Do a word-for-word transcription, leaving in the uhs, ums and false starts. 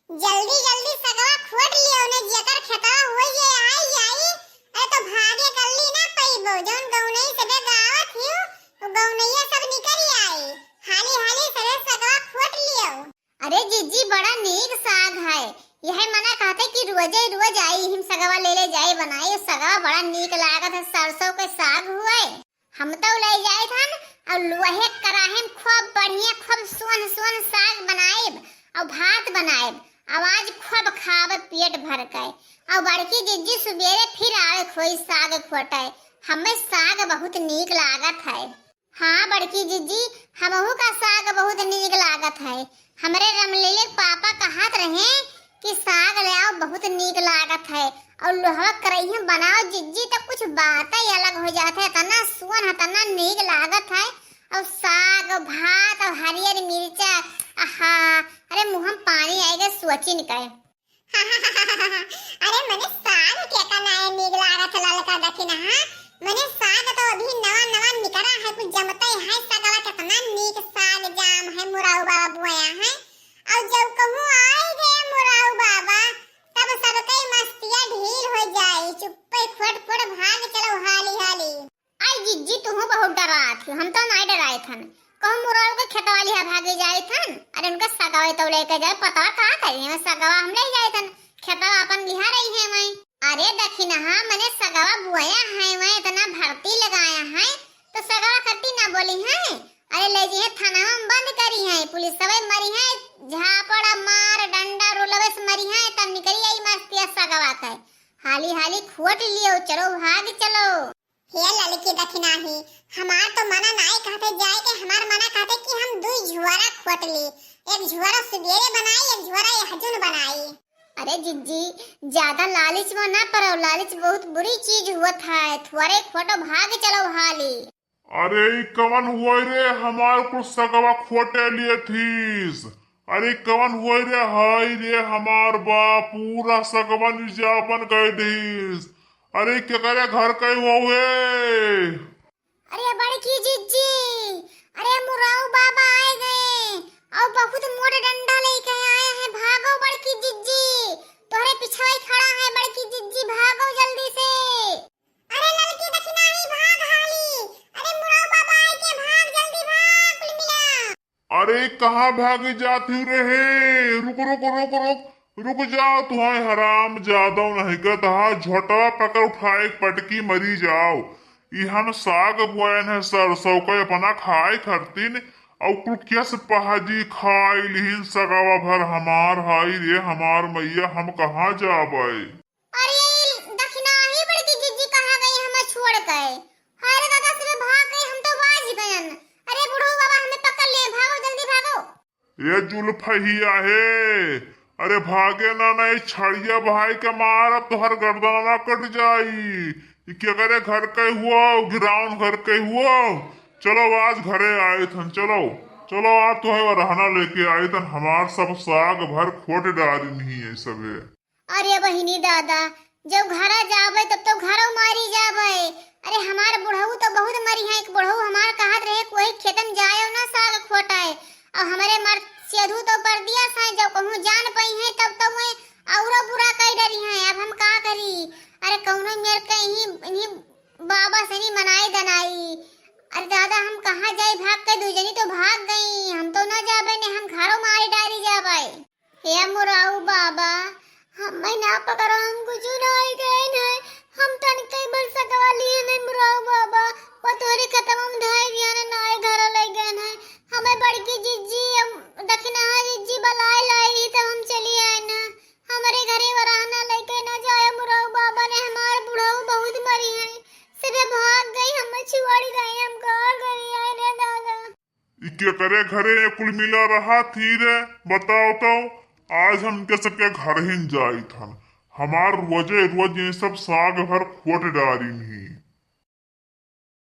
जल्दी जल्दी सगवा खोट लियो ने, जेकर खेतवा होई जे आई जाई। अरे तो भागे कल्ली ना पइबो, जौन गौनई से बे गावत हियो, तो गौनैया सब निकल आई। हाली हाली सरे सगवा खोट लियो। अरे जिज्जी, बड़ा नीक साग है, यह मना कहते कि रोजे रोज आई, हम सगवा ले ले जाए बनाए, सगवा बड़ा नीक लागत है, सरसों के साग हुए। हम तो ले जाइत हन और लोहे कराहे में खूब बढ़िया, खूब सोन सोन साग बनाइब और भात बनाइब, और आज खूब खाब पेट भर के। और बड़की जिज्जी सुबेरे फिर आवे खोई साग खोटे। हमें साग बहुत नीक लागत है। हाँ बड़की जिज्जी, हमहू का साग बहुत नीक लागत है। हमरे रमलीले के पापा कहत रहे कि साग ले आओ, बहुत नीक लागत है। और लोहवा करइही में बनाओ जिज्जी, तो कुछ बात ही अलग हो जात है। इतना सुअन है, इतना नीक लागत है। और साग, भात, और हरियर मिर्चा, आहा, अरे मुँह में पानी आइगे सोचिन के। अरे मने साग के का नाय नीक लागत है ललका दखिनहा। मने साग तो अभी नवा नवा निकरा है, कुछ जमते है सगवा, कितना नीक साग जाम है, मुराऊ बाबा बोया है। और जब कहूँ आई गए मुराऊ बाबा, तब सबके मस्तिया ढील हो जाई, चुप्पे फट फट भाग चलो हाली हाली। आई जिज्जी, तुहू बहुत डरात हो, हम तो नाय डराइत हन। कहूँ मुराऊ के खेतवा लिहा भागे जाइत हन, अरे उनका सगावे तो लेके जाए, पता का करी, हमें सगावा हम ले जाइत हन, खेतवा अपन लिहा रही है वहीं। अरे दखिनहा, मने सगावा बुआया है वहीं, इतना भर्ती लगाया है, तो सगावा कट्टी ना बोली है, अरे ले जी है थाना में बंद करी है, पुलिस सब मरी है, झापड़ मार डंडा रोलवे से मरी है, तब निकली आई मस्तिया सगावा के। हाली हाली खोट लियो, चलो भाग चलो। हे ललकी दखिनाही, हमार तो मना नाई कहते जाए के, हमार मना कहते कि हम दुई झुआरा खोट ली, एक झुआरा सुबेरे बनाई, एक झुआरा यहजुन बनाई। अरे जिज्जी, ज्यादा लालच में ना पड़ो, लालच बहुत बुरी चीज होत है, थोड़े खोटो भाग चलो हाली। अरे ई कवन हुआ रे, हमार कुल सगवा खोटे लिए थीस। अरे कवन हुआ रे, हाय रे हमार बाप, पूरा सगवा निजापन कर दीस। अरे केकरे घर के हुए? अरे बड़की जिज्जी, अरे मुराऊ बाबा आए गए और बहुत मोट डंडा लेके आए हैं। भागो बड़की जिज्जी, तोहरे पिछवाई खड़ा है बड़की जिज्जी, भागो जल्दी से। अरे ललकी दखिनाही भाग हाली, अरे मुराऊ बाबा आए के भाग, जल्दी भाग कुल मिला। अरे कहाँ भागे जाती रे हे? रुक रुक रुक रुक रुक जाओ, तुम्हारे हराम जादव नहीं कहता हा, झोटवा पकड़ उठाए पटकी मरी जाओ। ई हम साग बोएन है सरसों के अपना खाए खरतीन, और कुल केस पहाजी खाई लिहिन सगावा भर हमार, हाय रे हमार मैया, हम कहाँ जाबे? अरे ई दखिनाही बड़की जिज्जी कहाँ गई हमें छोड़ के? हाय रे दादा, सबे भाग गई, हम तो बाज गयन। अरे बुढ़ऊ बाबा हमें पकड़ ले, भागो जल्दी भागो। ए जुल्फहिया हे, अरे भागे ना, नहीं छड़िया भाई के मारब, तोहर गर्दनवा कट जाई। ई केकरे घर के हुआ, घिरावन घर के हुआ। चलो आज घरे आए थन, चलो, चलो आज तोहे रहना लेके आए थन, हमार सब साग भर खोट डारी नहीं है सबे। अरे बहिनी दादा, जब घरा जाबे तब तो घरो मारी जाबे। अरे हमार बुढ़ऊ तो बहुत मरी है, एक बुढ़ऊ हमार कहत रहे कोई खेतन जायो ना साग खोटाए, और हमारे मर सेधु तो परदिया से जब कहूँ जान पई है तब तो वे औरो बुरा कई डरी है। अब हम का करी? अरे कौनो मेर के इन्हीं, इन्हीं बाबा से नहीं मनाई दनाई। अरे दादा हम कहाँ जाई, भाग के दू जनी तो भाग गई, हम तो ना जाबे ने, हम घरो मारी डारी जाबे। हे मुराऊ बाबा, हमें ना पकड़ो, हम कुछ ना आई गए हैं। हम तन कई बार सकवा लिए नहीं मुराऊ बाबा, वो तोरे खतम हम धाई दिया ने ना आए घर ले गए हैं। हमें बड़की जिज्जी, हम दखिनहा जिज्जी बलाए लाई रही, तब हम चली आए ना। हमारे घरे वराहना लेके ना जाए मुराऊ बाबा ने, हमार बुढ़ऊ बहुत मरी है, सबे भाग गई, हमें छोड़ी गई, हम का करी आए रे दादा। ई केकरे घरे ये कुल मिला रहा थी रे? बताओ तो, आज हम इनके सबके घर ही न जाइत हन। हमार रोजे रोज ये सब साग भर खोट डारी नहीं।